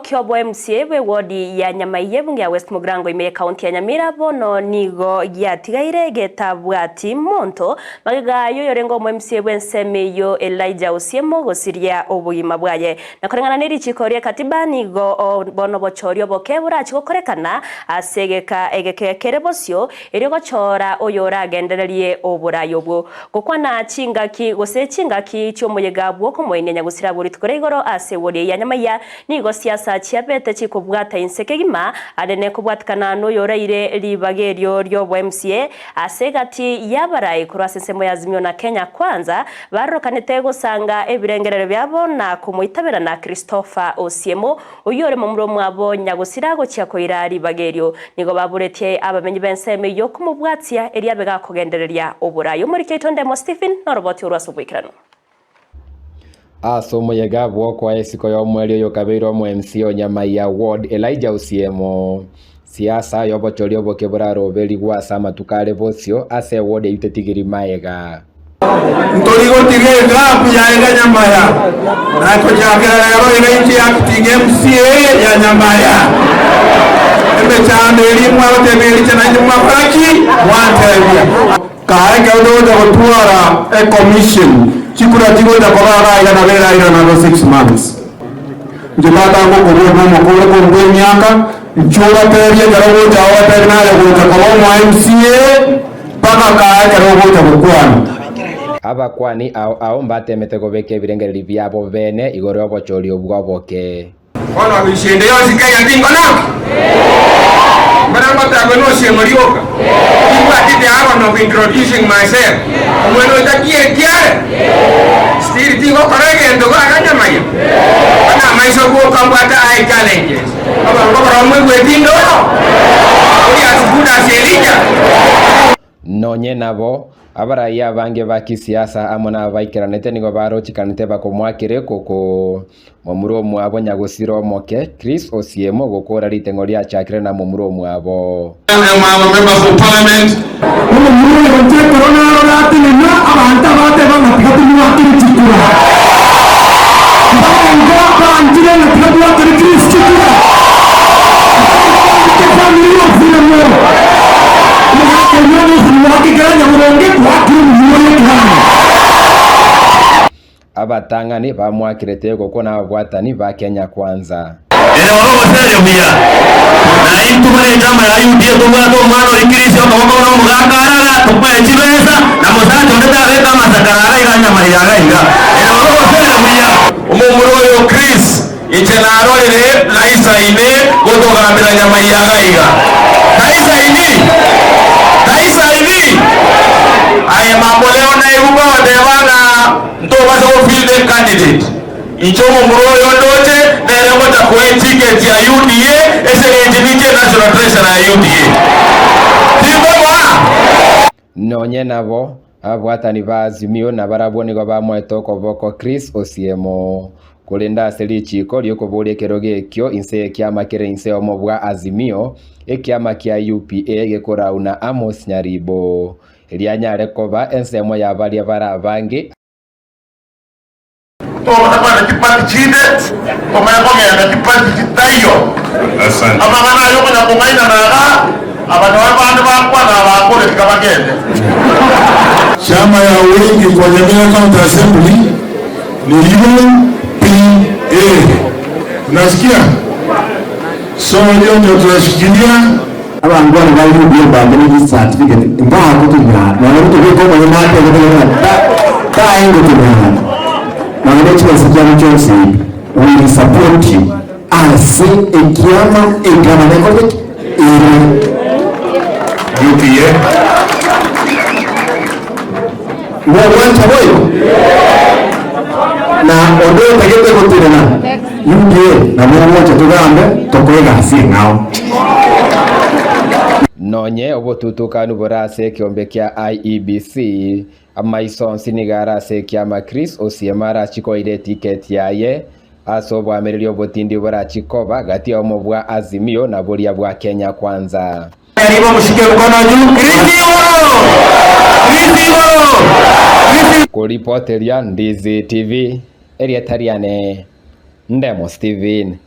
Ekerogo ki'obo MCA bw'ewodi ya Nyamaiya ebunge ya West Mugirango ime y'ekaunti ya Nyamira bono nigo giatigaire getabwati monto magega y'oyorenge omo MCA bw'ensemo eyio Elijah Osiemo gosiria obogima bwaye. Na koreng'ana ne richiko ri'ekatiba nigo bono obochori oboke borachi gokorekana ase egeka egeke kere bosio erio gochora oyoragendererie oborai obwo. Gokwana chingaki gose chingaki chi'omoyega bw'okomoenia nyagusira bwo rituko ria igoro ase ewodi eye ya nyamaiya, nigo siasa chiabete chikobwata inse kegima, are nekobwatikana noyoraire ribaga erio ri'obo MCA ase egati y'abarai korwa ase ensemo ya Azimio na Kenya Kwanza barorokanete gosanga ebirengererio biabo na komoitaberana Christopher Osiemo Oyio ore momura omwabo nyagosira agochia koira ribaga erio. Nigo baboretie abamenyi b'ensemo eyio komobwatia erio abe gakogendereria oboraai. Omoriki oito Ndemo Stephen noroboti orwo ase oboikeranu. Ase omoyega bw'okoa esiko y'omoerio oyokabeire omo MC o Nyamaiya Ward Elijah Osiemo, siasa y'obochori oboke boraroberigwe ase amatuko are bosio ase eward eyio tetigiri maega. Ntori gotiga eklabu ya iga Nyamaya, na kochakera rero iga inche acting MCA ya Nyamaya. Emechando eria mwagotebia ericha nainche mwakora ki? Mwantebia. Kae ekero togocha gotwara ecommission, chikura chigocha koba iga iga nabo erairane ase 6 months. Inche tata ngokorua buna omokoro korwa emiaka, inche obatebie ekero ogocha obatebie naye gocha koba omo MCA, Mpaka kaa ekero ogocha gokwana. Abakuani ao ao mbateemete kobeka ebirengererio biabo bene igoro y'obochori obwo oboke. Bono misia ende yonsi Kenya tingona? Mbare ngotebiwa nosiemo rioka. Timbwati the agony of introducing myself. Omwana oyo takieri kiare? Still tingokora egento gakanyamaya. Buna amaiso gwoka mbwate eye challenges. Abanto barabwo moigweti indoro, ori as good as Elijah. Nonye nabo, abarai abange ba kisiasa amo nabaikeranete nigo barochikanete bakomoakera ekoko. Momura omwabo nyagosira omoke, Chris Osiemo, gokora riteng'o riachakire na momura omwabo. Members of Parliament. Omomura oyo inche ekero narora atenena, abanto abateba ng'a tiga tomwakere chikura. Mbarengo banchire ng'a tiga twakere Chris chikura. Mbarengo banchete efamiri ya Osiemo. Omogaka oyio omosani gwake ekero nyaboronge twakire omomura oyo ekeranya. Abatang'ani bamwakerete egokwa nababwatani ba Kenya Kwanza. Ere bono ogoseria buya, na intwe buna echama ya UDA tobwate omwana oria Chris okoboko buna omogaka arara, tokoe chibesa, na mosacha onde tabeka amasakara iga iga nyamaiga iga iga. Ere bono ogoseria buya. Omomura oyo Chris, inche narorire naisaine gotogambera nyamaiga iga iga. Taisaini? Taisaini? Aye mambo leo naigwe kogoteba ng'a ntobasa go field a candidate. Inche omomura oyo ndoche nere ngocha koa eticket ya UDA ase eng'encho ninche national treasurer ya UDA. Tinkomoa? Nonye nabo, ababwatani ba Azimio nabarabwo nigo bamoete okoboko Chris Osiemo. Korende ase richiiko ri'okoboria ekerogo ekio inse y'ekiama kere inse omo bwa Azimio, ekiama kia UPA gekorau na Amos Nyaribo, rianyare koba ensemo ya baria bare abange. Tobasa kogenda chiparty chinde, tomanye kogenda chiparty chitaiyo. Amang'ana aya okonya kong'ainana iga, aba nao abande bakwana abakore tiga bagende. Chama ya wengi kwa Nyamira County Assembly ni UPA. Unasikia? So hiyo ndio tunashikilia. Abanto bane ba UDA mbambe ne chicertificate mbagotunyara nonya gotobeka omonyene atebe ng'a tae ngotunyara nonya ne chibesa chiabo chionsi we will support you ase ekiama egavana ekore ki? Ere. UPA. Mogwancha boigo? Na onde otagete gotenena UDA nabo ogocha togambe tokore egasi eng'ao. Nonye obotutukanu bore ase ekeombe kia IEBC, amaiso onsi nigo are ase ekiama Chris Osiemo arachie koira etiketi yaye ase oboamereri obotindi borachie koba gati ya omo bwa Azimio na boria bwa Kenya Kwanza. Karibu mshike mkono juu. Kristo igoro! Kristo igoro! Kristo Koripoteria Ndizi TV, erieta riane Ndemo Steven.